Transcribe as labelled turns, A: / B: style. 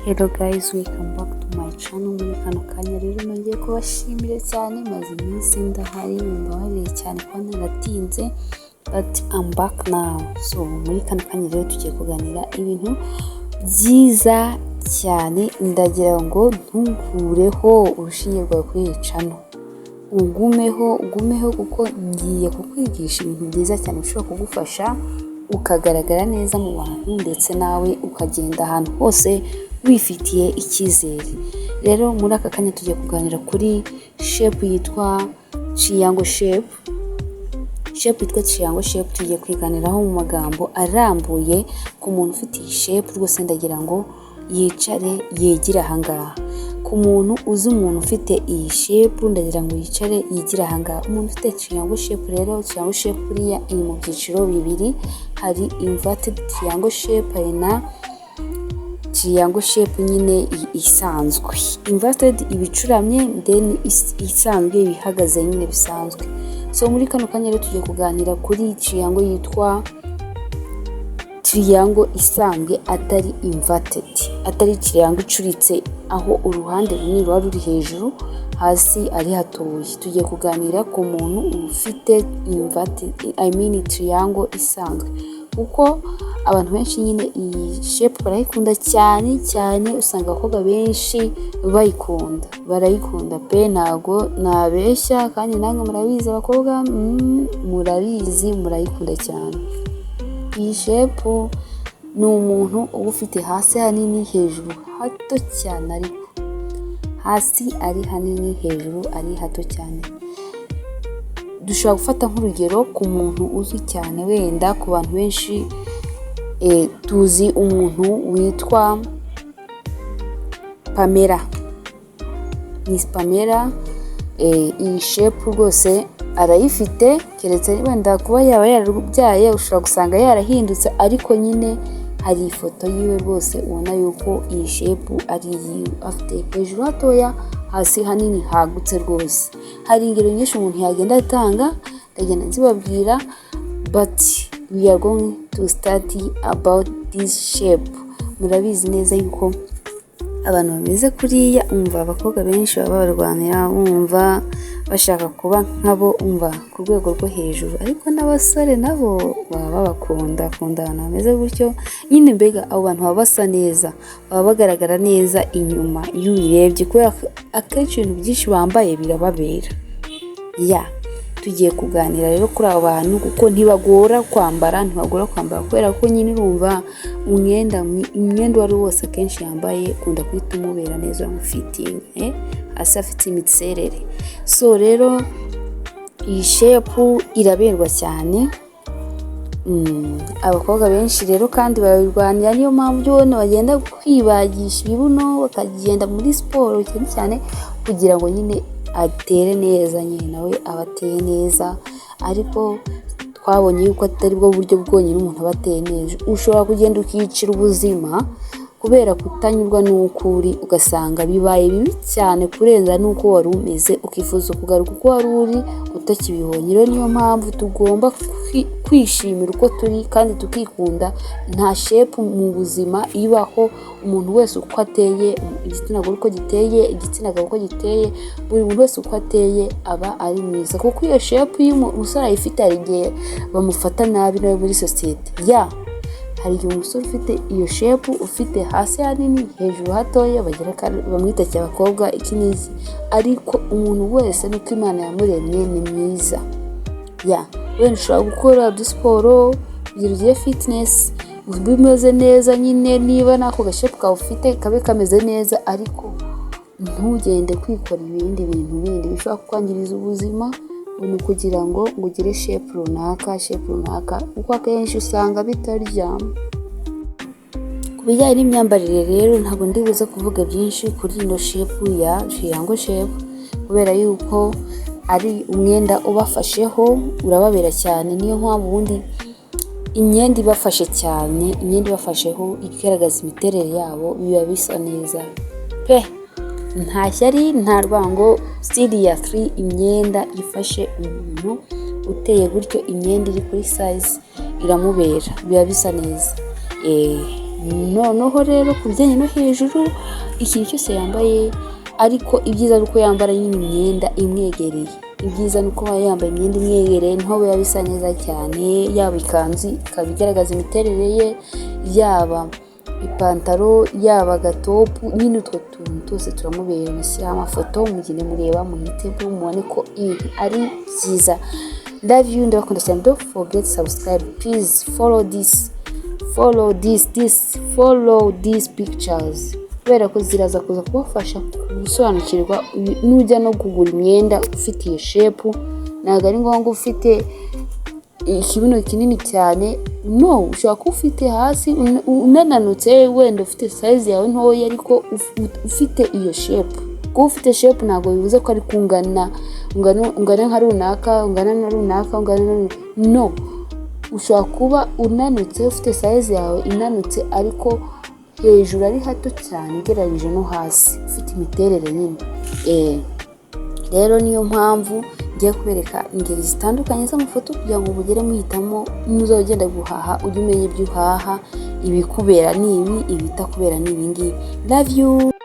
A: Hello guys, welcome back to my channel. Muri kano kanya rero nongeye kubashimira cyane, maze iminsi ndahari, mumbabarire cyane kuba naratinze, but I'm back now. So muri kano kanya rero tugiye kuganira ibintu byiza cyane. Ndagira ngo ntukureho urushinge rwawe kuri iyi channel, ugumeho, ugumeho, kuko ngiye kukwigisha ibintu byiza cyane bishobora kugufasha ukagaragara neza mu bantu, ndetse nawe ukagenda ahantu hose wifitiye icyizere. Rero muri aka kanya tugiye kuganira kuri shape yitwa triangle shape. Shape yitwa triangle shape tugiye kwiganiraho mu magambo arambuye. Ku muntu ufite iyi shape rwose ndagira ngo yicare yegire ahangaha. Ku muntu uzi umuntu ufite iyi shape, ndagira ngo yicare yigire ahangaha. Umuntu ufite triangle shape rero, triangle shape buriya iri mu byiciro bibiri: hari inverted triangle shape, hari na triangle shape nyine isanzwe. Inverted iba icuramye, then isanzwe iba ihagaze nyine bisanzwe. So muri kano kanya rero tugiye kuganira kuri triangle yitwa triangle isanzwe, atari inverted, atari triangle icuritse, aho uruhande rumwe ruba ruri hejuru, hasi ari hatoya. Tugiye kuganira ku muntu ufite inverted, I mean triangle isanzwe, kuko abantu benshi nyine iyi shape barayikunda cyane cyane. Usanga abakobwa benshi bayikunda, barayikunda pe, ntago nabeshya, kandi namwe murabizi abakobwa, murabizi, murayikunda cyane. Iyi shape ni umuntu uba ufite hasi hanini, hejuru hato cyane, ariko hasi ari hanini, hejuru ari hato cyane. Dushobora gufata nk'urugero ku muntu uzwi cyane, wenda ku bantu benshi tuzi umuntu witwa Pamela, Miss Pamela. Iyi shape rwose arayifite, keretse wenda kuba yaba yarabyaye, ushobora gusanga yarahindutse, ariko nyine hari ifoto yiwe rwose ubona yuko iyi shape ari iyiwe, afite hejuru hatoya, hasi hanini hagutse rwose. Hari ingero nyinshi umuntu yagenda atanga, ndagenda nzibabwira, but we are going to study about this shape. Murabizi neza yuko abantu bameze kuriya, umva, abakobwa benshi baba barwanira, bumva bashaka kuba nkabo, umva, ku rwego rwo hejuru, ariko n'abasore nabo baba babakunda, bakunda abantu bameze gutyo nyine. Mbega abo bantu baba basa neza, baba bagaragara neza inyuma iyo ubirebye, kubera ko akenshi ibintu byinshi bambaye birababera. Ya, tugiye kuganira rero kuri abo bantu, kuko ntibagora kwambara, ntibagora kwambara, kubera ko nyine urumva umwenda uwo ari wo wose akenshi yambaye ukunda guhita umubera neza, uramufitinga, hasi afite imiterere. So rero iyi shape iraberwa cyane abakobwa benshi rero kandi barabirwanira. Niyo mpamvu ubona bagenda kwibagisha ibibuno, bakagenda muri siporo cyane cyane kugira ngo nyine atere neza, nyine nawe aba ateye neza. Ariko twabonye yuko atari bwo buryo bwonyine umuntu aba ateye neza. Ushobora kugenda ukiyicira ubuzima kubera kutanyurwa n'uko uri, ugasanga bibaye bibi cyane kurenza n'uko wari umeze, ukifuza kugaruka uko wari uri utakibibonye. Rero niyo mpamvu tugomba kwishimira uko turi kandi tukikunda. Nta shape mu buzima ibaho. Umuntu wese uko ateye, igitsina gore uko giteye, igitsina gabo uko giteye, buri muntu wese uko ateye aba ari mwiza, kuko iyo shape iyo umusore ayifite hari igihe bamufata nabi nawe muri sosiyete. Ya, hari igihe umusore ufite iyo shape, ufite hasi hanini, hejuru hatoya, bagira bamwita abakobwa iki n'iki, ariko umuntu wese nuko Imana yamuremye ni mwiza. Ya, wenda ushobora gukora udusiporo kugira ugire fitness bimeze neza nyine, niba n'ako gashape kawe ufite kabe kameze neza, ariko ntugende kwikora ibindi bintu bindi bishobora kukwangiriza ubuzima ni ukugira ngo ugire shape runaka, shape runaka, kuko akenshi usanga bitarya. Ku bijyanye n'imyambarire rero, ntabwo ndi buze kuvuga byinshi kuri ino shape ya triangle shape, kubera yuko ari umwenda ubafasheho, urababera cyane. Niyo mpamvu ubundi imyenda ibafashe cyane, imyenda ibafasheho igaragaza imiterere yabo, biba bisa neza pe. Nta shyari, nta rwango, seriously, imyenda ifashe umuntu uteye gutyo, imyenda iri kuri size iramubera, biba bisa neza. Noneho rero ku bijyanye no hejuru, ikintu cyose yambaye, ariko ibyiza ari uko yambara nyine imyenda imwegereye. Ibyiza ni uko aba yambaye imyenda imwegereye, niho biba bisa neza cyane. Yaba ikanzu ikaba igaragaza imiterere ye, yaba ipantaro, yaba agatopu, nyine utwo tuntu twose turamubereye. Mushyiraho amafoto, mugende mureba, muhitemo, mubone ko ibintu ari byiza. Love you, ndabakunda cyane. Don't forget subscribe, please. Follow this, follow this, this, follow these pictures, kubera ko ziraza kuza kubafasha gusobanukirwa. Nujya no kugura imyenda ufite iyo shape, ntabwo ari ngombwa ufite ikibuno kinini cyane. No ushobora kuba ufite hasi unananutse, wenda ufite size yawe ntoya, ariko ufite iyo shape. Kuba ufite shape ntabwo bivuze ko ari kungana, ungana nka runaka, ungana na runaka, ungana na runaka. No, ushobora kuba unanutse, ufite size yawe inanutse, ariko hejuru ari hato cyane ugereranyije no hasi, ufite imiterere nyine. Rero niyo mpamvu ngiye kubereka ingeri zitandukanye z'amafoto kugira ngo mugere muhitamo. Nuzajya ugenda guhaha, ujye umenya ibyo uhaha, ibikubera ni ibi, ibitakubera ni ibi ngibi. Love you.